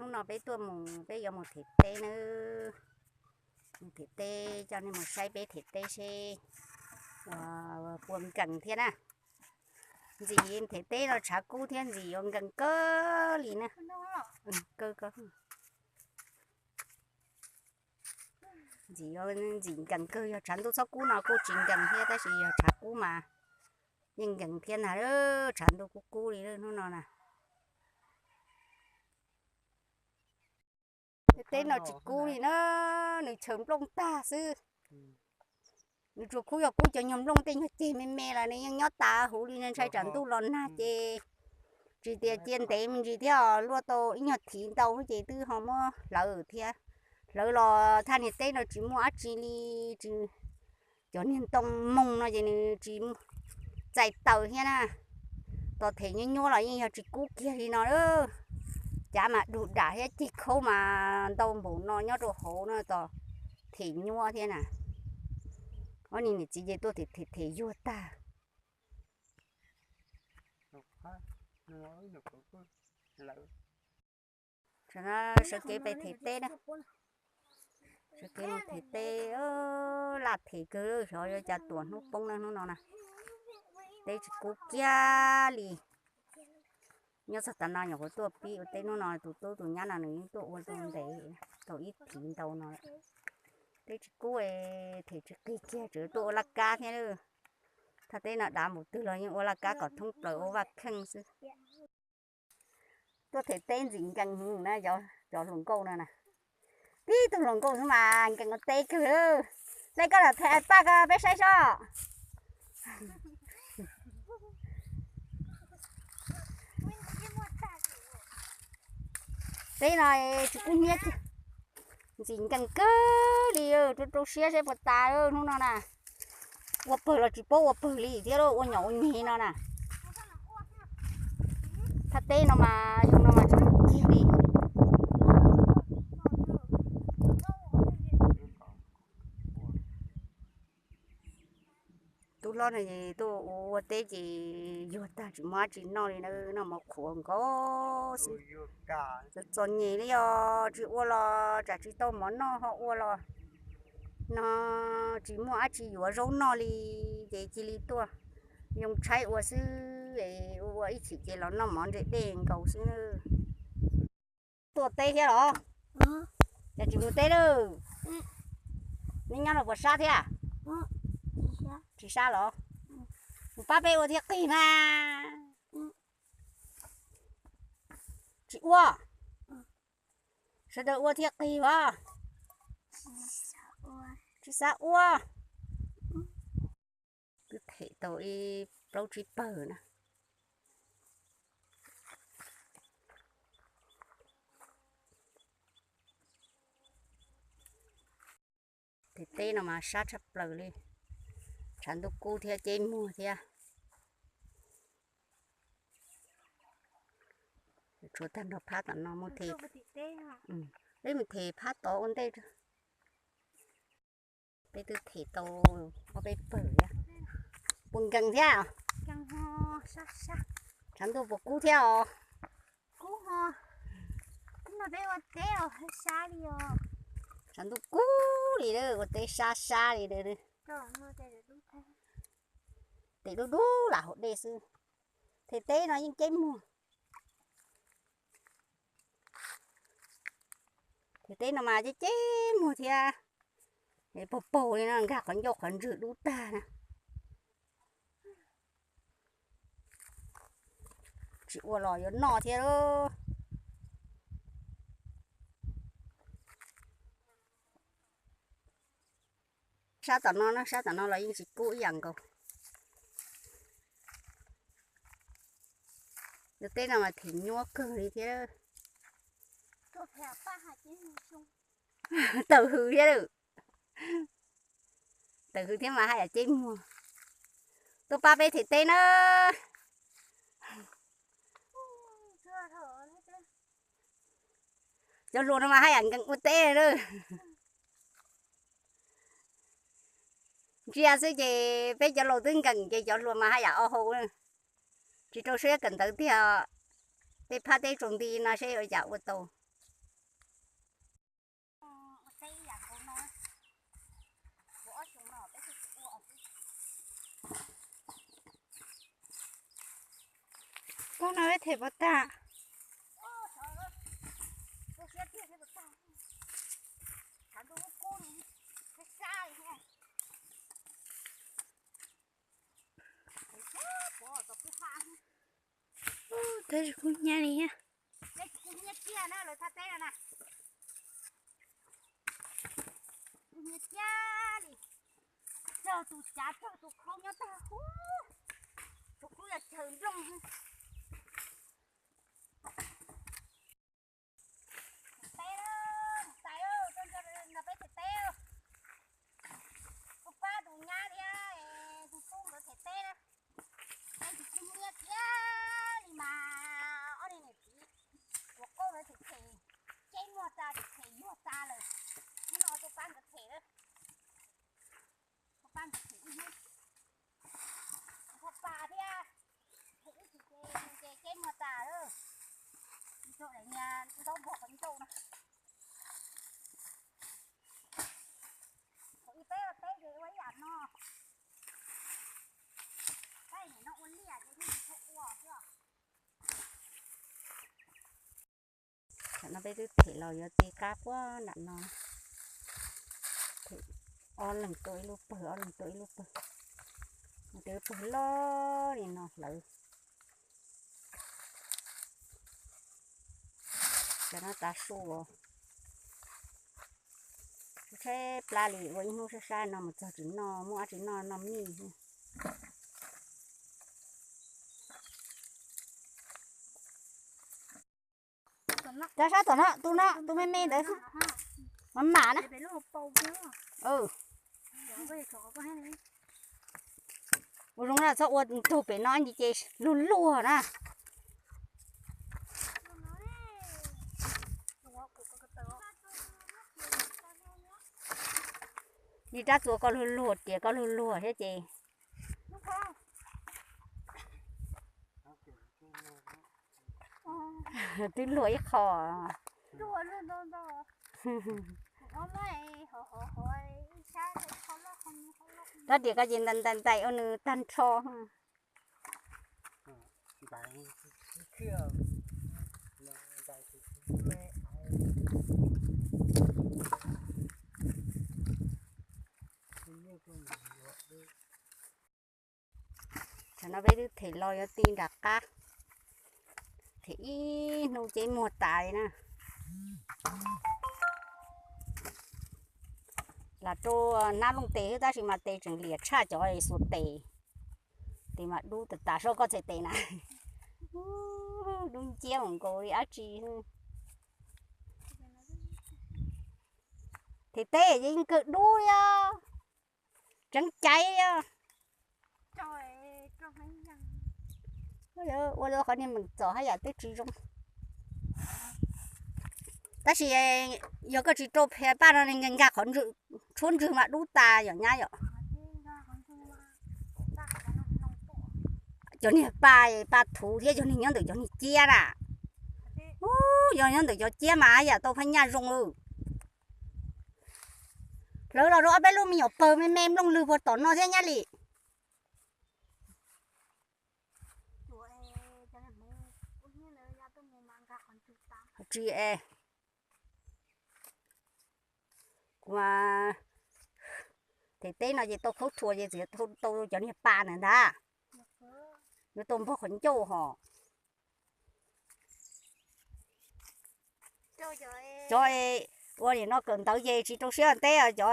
Hnub no peb tuaj mus, peb yuav mus them teb nawb. Mus them teb, coj nej mus saib peb them teb seb puas nkees thiab na. Ntxim them teb no tshav kub thiab ntxim yuav nkees kawg li na. Ntxim yuav ntxim nkees kawg, yog tshav ntuj txhob kub no kuj tsis nkees thiab, tab sis yog tshav kub mas yeej nkees thiab ntag. Tshav ntuj kub kub li hnub no na. Tej teb no tsis kub li na, nws chaws nplooj tag xwb. Nws tsuas kub yog kub cov nyuag nplooj tej nyuag ceg me me los nws yeej nyob tas huv li, ntshai tsam ntuj los nag ces tsis tias cia ntev me ntsis thiab, luaj tau ib nyuag thiv ntau ces twb ho muab hlawv thiab. Hlawv los thaj niag teb no tsis muaj dab tsi li, tsis, cov niag ntoo moog no ces nws tsis txais taws thiab na. Tos them nyuaj nyuaj los yeej yog tsis kub kiag li no. Cav mas dug dam thiab ceg khaub mas ntau npaum no nyob rau hauv no tos them nyuaj thiab na. Ob niag niam txiv ces tuaj them them yuag tag. Sawv kev pem them teb na. Sawv kev mus them teb, laj them kawg, xyov yuav cas tuam hnub poob na hnub no na. Teb tsis kub kiag li. Nyob txog tav no nyuam qhuav tuaj pib ua teb, hnub no tus tub tus nyab no nws yeej tuaj ua tau ntev, tau ib thiv ntau no lawm. Teb tsis kub, them tsis qig kiag, tseem tuaj ua laj kab thiab. Thaj teb no dav npaum twg los yeej ua laj kab kom thoob plaws ua vaj kheej xwb. Tuaj them teb ntxim nkees heev na, cov hluas nkauj no na. Tib tug hluas nkauj xwb mas nkees ua teb kawg. Hle koj los them paj ko peb saib sob. Teb no tsis kub hnyiab kiag, ntxim nkees kawg li, rau rau siab seb puas tas hnub no na. Ua pawg los tsis paub ua pawg li thiab, ua nyom ua nyeg no na. Thaj teb no mas zoo no mas tsis kub kiag li. Tub hlob no es tuaj ua teb ces yuag tag tsis muaj dab tsi noj li na, noj mov qhuav nkaus xwb. Txom txom nyem li os, tsis ua los tsam tsis tau mov noj, ho ua los no tsis muaj dab tsi yuav zaub noj li, ces cia li tuaj yoo tshaib ua xwb, ua ua ib chim ces los noj mov ntseg dej nkaus xwb na. Tuaj teb thiab los? Cas tsis mus teb lawm? Neb nyob no puas sab thiab? Tsis sab los? Mus pab peb ua thiaj qig mas. Tsis ua. Sawv daws ua thiaj qig os. Tsis xav ua. Twb them tau ib plaub tsib pawg na. Them teb no mas sab tshaj plaws li, tshav ntuj kub thiab ceb muag thiab. Tshuav tag nrho phab tom no mus them, peb mus them phab tod ua ntej. Peb twb them tau ob peb pawg thiab. Puas nkees thiab? Tshav ntuj puas kub thiab os? Tshav ntuj kub li, ua teb sab sab li. Tes dub dub lam hauv dej xwb. Them teb no yeej ceb muag. Them teb no mas ceb ceb muag thiab, paug paug li no, nkag qhov ncauj qhov ntswg dub tag na. Tsis ua los yuav noj thiab. Sab tom no, sab tom no los yeej tsis kub ib yam nkaus. Yog teb no mas them nyuaj kawg li thiab. Tawm hws thiab lawm. Tawm hws thiab mas haj yam ceb muag. Tuaj pab peb them teb na. Cov hluas no mas haj yam nkees ua teb lawm. Ntsia xwb ces peb cov laus twb nkees ces cov hluas mas haj yam o hau. Tsis rau siab kawm ntawv tiag. Tej phab teb tsaus nti no seb ua cas ua tau. Hnub no peb them puas tag? Tab sis kuj hnyav li thiab. Tus cav raug tus khaub nyob tag huv, tus khaub yog chaw nplooj. Them teb, tais, no peb them teb. Kuv pab tus nyab thiab tus tub nkawd them teb na. Peb tus tub nyiab thiab li mas ob niag niam txiv ua qauj na, them them, ceb muag tas them yuag tas lawm. Hnub no tuaj pab nkawd them na. Tuaj pab nkawd them ib hnub. Kuv pab thiab, them ib chim ces nws ces ceb muag tas lawm. Ib tug daim niag ntaub npog qhov ncauj no. Thaum ub peb ua teb ces ua ib yam no. Peb nim no ua liaj ces yeej tsis tshua ua xwb os. Tam no peb twb them los yuav txiv qab puag nram no. Them ob leeg tua ib lub pawg, ob leeg tua ib lub pawg. Tus pawg loj li no hlawv. Cov no tav su os. Tshaib plab li ua ib hnub sab sab no mus txog tsis noj, muaj dab tsi noj noj mij. Cov sab tom no, tus no, tus me me ntawd, mam mam na. Ua zoo na, txhob ua tug pem no ces luag luag na. Li rab txuas koj luag luag, tias koj luag luag thiab ces twb luag ib qho. Rab riam koj ces ntais ntais ntais ua nws tag nrho. Tam no peb twb them los yuav ti nram qab, them ib hnub ceb muag tas li na. Lam rau nab looj tes xwb tab sis mas tes tseem liam tshaj cov xuas tes. Tes mas dub tas tas, so koj txhais tes na. Dub nciab mus nkaus li dab tsi. Them teb ces yeej kawg dub li os. Tseev caiv os. Ua qhov niag meem txom haj yam twb tsis zoo. Tab sis yog koj tsis rau paj no nkag qhov tshuab ntswg mas dub tas yom nyab yom. Cov niag pa, pa thuv thiab cov niag nyob ntawm cov niag ciab na. Ub, yog nyob ntawm cov ciab mas haj yam tau phab nyaj zoo. Hlawv los rau ob peb lub me nyuam pawg me me nplooj lwg puag tom no thiab nyab li. Tsis es, kuv mas them teb no ces tau khaub thuas ces txiv tau cov niag pa ntawd ntag. Yuav tau npog qhov ncauj hos. Cov ua nim no kawm ntawv ces tsis rau siab teb os, cov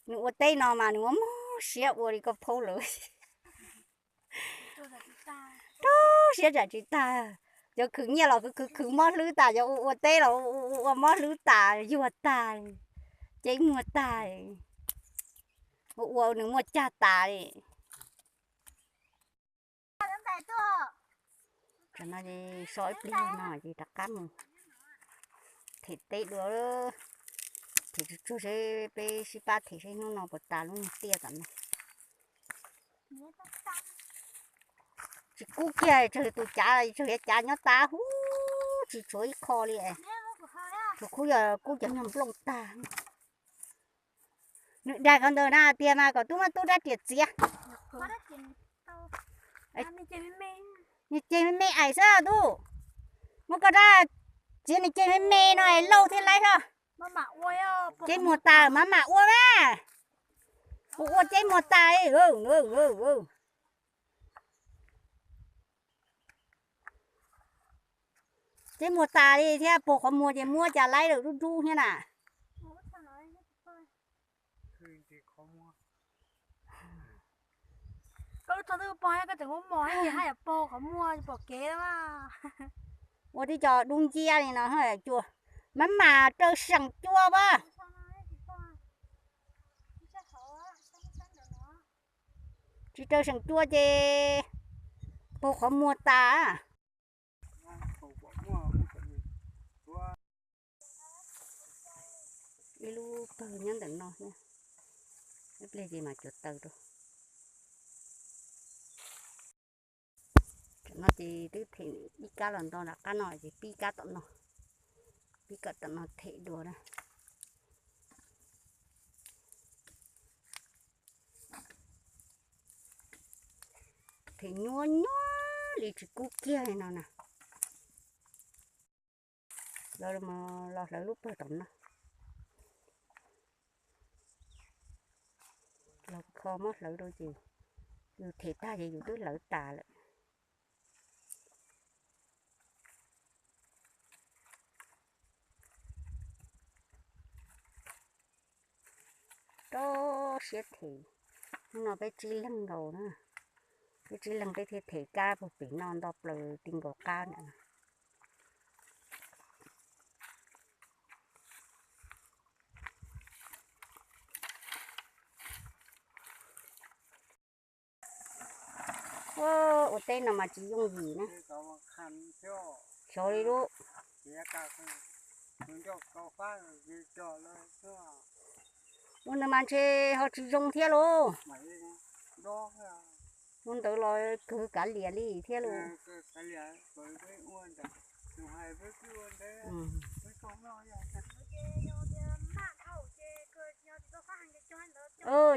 nws ua teb no mas nws muaj muaj siab ua li koj phaub lawm. Rau siab tsam tsis tag. Cov khwv nyiaj los khwv khwv mob hlwb tas, cov ua ua teb los ua mob hlwb tas, yuag tag, ceb muag tag, ua ua nws muaj cag tas li. Tam no so ib pliag no ces rov qab mus them teb dua. Them tsuag tsuag seb peb sib pab them seb hnub no puas tas lub nyuag tiaj tam no. Tsis kub kiag, tsawg tus cav, tsawg yav cav nyob tas huv, tsis tshuav ib qho li. Tsuas kub, kub cov nyuag nplooj tag. Nws dag ko ntawd na tiag mas kom tub muab tub rab riam txiav. Nws ceg me me ais xwb tub. Muab koj rab txiav nws ceg me me no lauj thiaj laib hlo. Ceg muag tas mas mam ua mas. Ua ua ceg muag tas. Ceg muag tas li thiab, puag qhov muag ces muab cas laib lawm dub dub thiab na. Ua tib co dub nciab li no, cua, maj mam raws seem cua pab. Tsis raws seem cua ces puag qhov muag tas. Ib lub pawg nyob ntawm no, ib pliag ces mam cuav taws rau. Tam no ces twb them ib kab los nto nram qab no ces pib kab tom no, pib kab tom no them dua na. Them nyuaj nyuaj li tsis kub kiag li no na. Lawv los hlawv lub pawg tom no. Los kho muab hlawv rau ces yus them tag ces yus twb hlawv tas lawm. Rau siab them, hnub no peb tsib leeg nkaus na, peb tsib leeg peb thiaj them kab puag pem no nto plaws ti nkaus qab ntawm no. Ua teb no mas tsis yooj yim na. Xyov li lub. Ua ntawd mas ntshe ho tsis zoo thiab lauj. Ua ntawd los kawg kav liam li thiab lauj.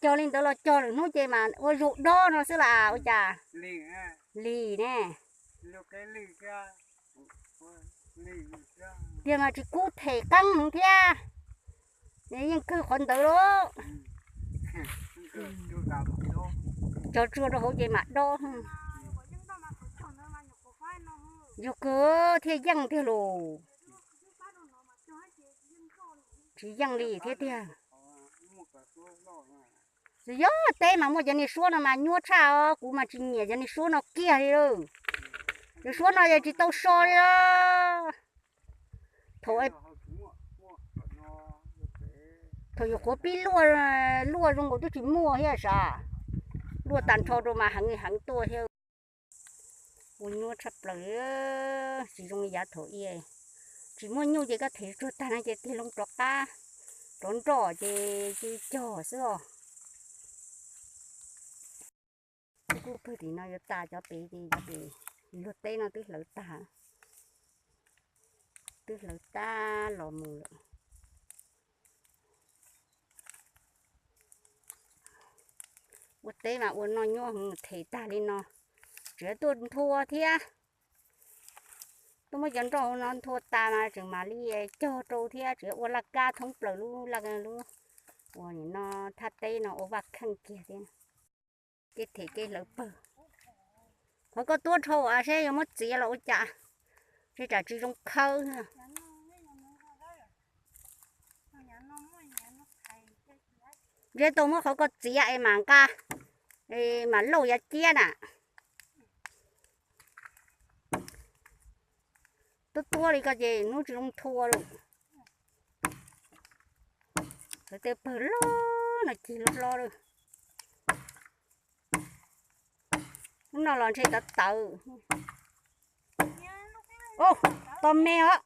Cog li ntawd los cog lwm hnub ces mas ua zaum dob no xwb las ua cas. Lig ne. Tiag mas tsis kub them qeeb heev thiab. Nws yeej kawg qhov ntawd lauj. Cog tsuag rau hauv ces mam dob. Yog kawg thiaj yeej tiag lauj. Tsis yeej li thiab tiag. Txawm yog teb mas muaj cov niag suab no mas nyuaj tshaj os, kuv mas tsis nyiam cov niag suab no kiag li lauj. Cov suab no ces tsis tau so li os. Thaum, thaum yus qhuav pib luaj, luaj zoo nkaus twb tsis muaj thiab sav. Luaj tag nrho rau mas heev heev tuaj thiab. Ua nyuaj tshaj plaws, tsis zoo li yav thaum ub. Tsis muaj nyuj ces koj them tsuag tag no ces tig loo rov qab, rov nroj ces cia li cog xwb os. Kuj pawg tim no yuav tas, cov pem ces cov pem luag teb no twb hlawv tag, twb hlawv tag los mus lawm. Ua teb mas ua noj nyuaj heev, them tag li no tseem tuaj nthua thiab. Tuaj muab cov nroj hauv no nthua tas mas tseem mam li cog rau thiab, tseem ua laj kab thoob plaws lub, lub ua no thaj teb no ua vaj kheej kiag thiab. Kev them kev hlawv pawg. Qhov koj tuab dhau seb yuav muab txiav los ua cas, seb tsam tsis zoo khawb. Ntshe tau muab qhov koj txiav es mam nqa, mam lauj yav ciab na. Tuab tuab li ko ces hnub tsis zoo nthua lawm. Lawv tej pawg loj no cig loj hlob lawm. Hnub no los ntshe tawv tawv. Ub, tau me os.